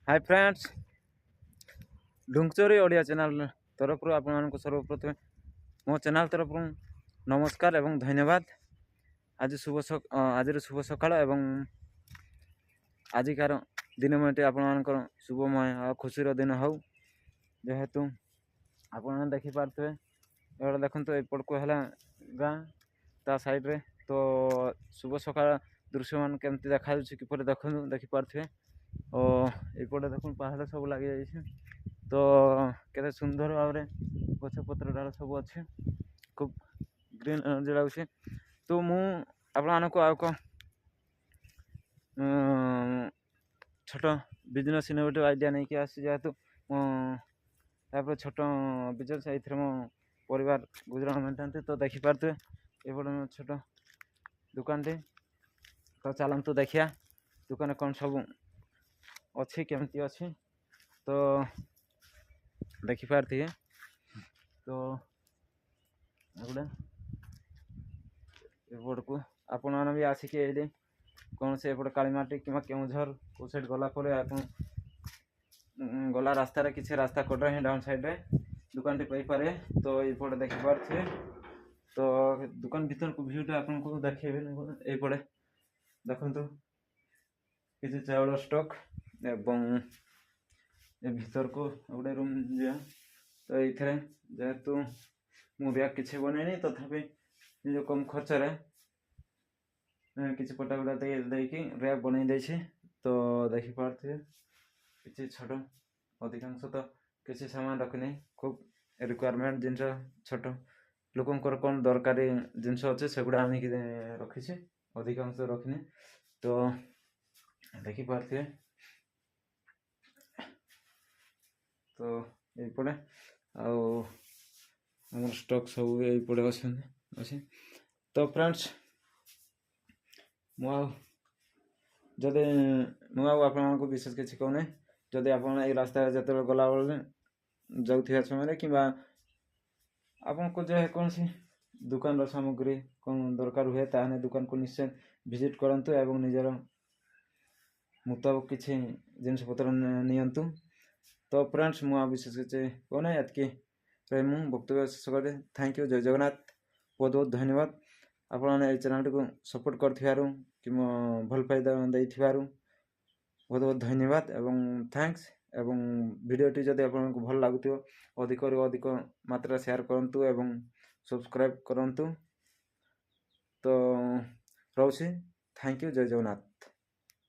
High friends, ଢୁଙ୍ଗଚୋରି Odia channel ତରଫରୁ ଆପଣମାନଙ୍କୁ ସର୍ବପ୍ରଥମେ ମୋ ଚ୍ୟାନେଲ୍ ତରଫରୁ ନମସ୍କାର ଏବଂ ଧନ୍ୟବାଦ। ଆଜି ଶୁଭ, ଆଜିର ଶୁଭ ସକାଳ ଏବଂ ଆଜିକାର ଦିନଟି ଆପଣମାନଙ୍କର ଶୁଭମୟ ଆଉ ଖୁସିର ଦିନ ହେଉ। ଯେହେତୁ ଆପଣମାନେ ଦେଖିପାରୁଥିବେ, ଏଇଟା ଦେଖନ୍ତୁ, ଏପଟକୁ ହେଲା ଗାଁ ତା ସାଇଡ଼୍ରେ। ତ ଶୁଭ ସକାଳ ଦୃଶ୍ୟମାନ କେମିତି ଦେଖାଯାଉଛି କିପରି ଦେଖନ୍ତୁ, ଦେଖିପାରୁଥିବେ। ଓ ଏପଟେ ଦେଖନ୍ତୁ, ପାହାଡ଼ ସବୁ ଲାଗିଯାଇଛି। ତ କେତେ ସୁନ୍ଦର ଭାବରେ ଗଛପତ୍ର ଡାଳ ସବୁ ଅଛି, ଖୁବ୍ ଗ୍ରୀନ୍ ଏନର୍ଜି ଲାଗୁଛି। ତ ମୁଁ ଆପଣମାନଙ୍କୁ ଆଉ ଏକ ଛୋଟ ବିଜନେସ୍ ଇନୋଭେଟିଭ୍ ଆଇଡ଼ିଆ ନେଇକି ଆସିଛି। ଯେହେତୁ ମୁଁ ତାପରେ ଛୋଟ ବିଜନେସ୍, ଏଇଥିରେ ମୋ ପରିବାର ଗୁଜୁରାଣ ମେଣ୍ଟାନ୍ତି। ତ ଦେଖିପାରୁଥିବେ, ଏପଟେ ମୋ ଛୋଟ ଦୋକାନଟି। ତ ଚାଲନ୍ତୁ ଦେଖିବା ଦୋକାନରେ କ'ଣ ସବୁ ଅଛି, କେମିତି ଅଛି। ତ ଦେଖିପାରୁଥିବେ, ତ ଏପଟେ ଏପଟକୁ ଆପଣମାନେ ବି ଆସିକି ଏଇଠି କୌଣସି ଏପଟେ କାଳିମାଟି କିମ୍ବା କେଉଁଝର କେଉଁ ସାଇଡ଼୍ ଗଲା ପରେ ଆପଣ ଗଲା ରାସ୍ତାରେ କିଛି ରାସ୍ତା କଡ଼ରେ ହିଁ ଡାଉନ୍ ସାଇଡ଼୍ରେ ଦୋକାନଟି ପାଇପାରିବେ। ତ ଏଇପଟେ ଦେଖିପାରୁଥିବେ, ତ ଦୋକାନ ଭିତରକୁ ଭିୟୁଟା ଆପଣଙ୍କୁ ଦେଖେଇବି। ଏଇପଟେ ଦେଖନ୍ତୁ, କିଛି ଚାଉଳ ଷ୍ଟକ୍ ଏବଂ ଏ ଭିତରକୁ ଗୋଟେ ରୁମ୍ ଯିବା। ତ ଏଇଥିରେ ଯେହେତୁ ମୁଁ ବ୍ୟାଗ୍ କିଛି ବନେଇନି, ତଥାପି ନିଜ କମ୍ ଖର୍ଚ୍ଚରେ କିଛି ପଟା ଗୁଡ଼ା ଦେଇ ଦେଇକି ର୍ୟାକ୍ ବନେଇ ଦେଇଛି। ତ ଦେଖିପାରୁଥିବେ, କିଛି ଛୋଟ, ଅଧିକାଂଶ ତ କିଛି ସାମାନ ରଖିନି। ଖୁବ୍ ରିକ୍ୱାରମେଣ୍ଟ ଜିନିଷ, ଛୋଟ ଲୋକଙ୍କର କ'ଣ ଦରକାରୀ ଜିନିଷ ଅଛି, ସେଗୁଡ଼ା ଆଣିକି ରଖିଛି, ଅଧିକାଂଶ ରଖିନି। ତ ଦେଖିପାରୁଥିବେ, ତ ଏଇପଟେ ଆଉ ଆମର ଷ୍ଟକ୍ ସବୁ ଏଇପଟେ ଅଛନ୍ତି ଅଛି। ତ ଫ୍ରେଣ୍ଡସ୍, ମୁଁ ଆଉ ଯଦି ମୁଁ ଆଉ ଆପଣମାନଙ୍କୁ ବିଶେଷ କିଛି କହୁନି। ଯଦି ଆପଣ ଏଇ ରାସ୍ତାରେ ଯେତେବେଳେ ଗଲାବେଳେ ଯାଉଥିବା ସମୟରେ କିମ୍ବା ଆପଣଙ୍କୁ ଯେକୌଣସି ଦୋକାନର ସାମଗ୍ରୀ କ'ଣ ଦରକାର ହୁଏ, ତାହେଲେ ଦୋକାନକୁ ନିଶ୍ଚୟ ଭିଜିଟ୍ କରନ୍ତୁ ଏବଂ ନିଜର ମୁତାବକ କିଛି ଜିନିଷପତ୍ର ନିଅନ୍ତୁ। ତ ଫ୍ରେଣ୍ଡସ୍, ମୁଁ ଆଉ ବିଶେଷ କିଛି କହୁନାହିଁ, ଏତିକି ମୁଁ ବକ୍ତବ୍ୟ ଶେଷ କରେ। Thank you, ଜୟ ଜଗନ୍ନାଥ, ବହୁତ ବହୁତ ଧନ୍ୟବାଦ। ଆପଣମାନେ ଏଇ ଚ୍ୟାନେଲ୍ଟିକୁ ସପୋର୍ଟ କରିଥିବାରୁ କି ଭଲ ପାଇ ଦେଇଥିବାରୁ ବହୁତ ବହୁତ ଧନ୍ୟବାଦ ଏବଂ thanks. ଏବଂ ଭିଡ଼ିଓଟି ଯଦି ଆପଣଙ୍କୁ ଭଲ ଲାଗୁଥିବ, ଅଧିକରୁ ଅଧିକ ମାତ୍ରାରେ ସେୟାର କରନ୍ତୁ ଏବଂ ସବସ୍କ୍ରାଇବ୍ କରନ୍ତୁ। ତ ରହୁଛି, thank you, Jay Jagannath.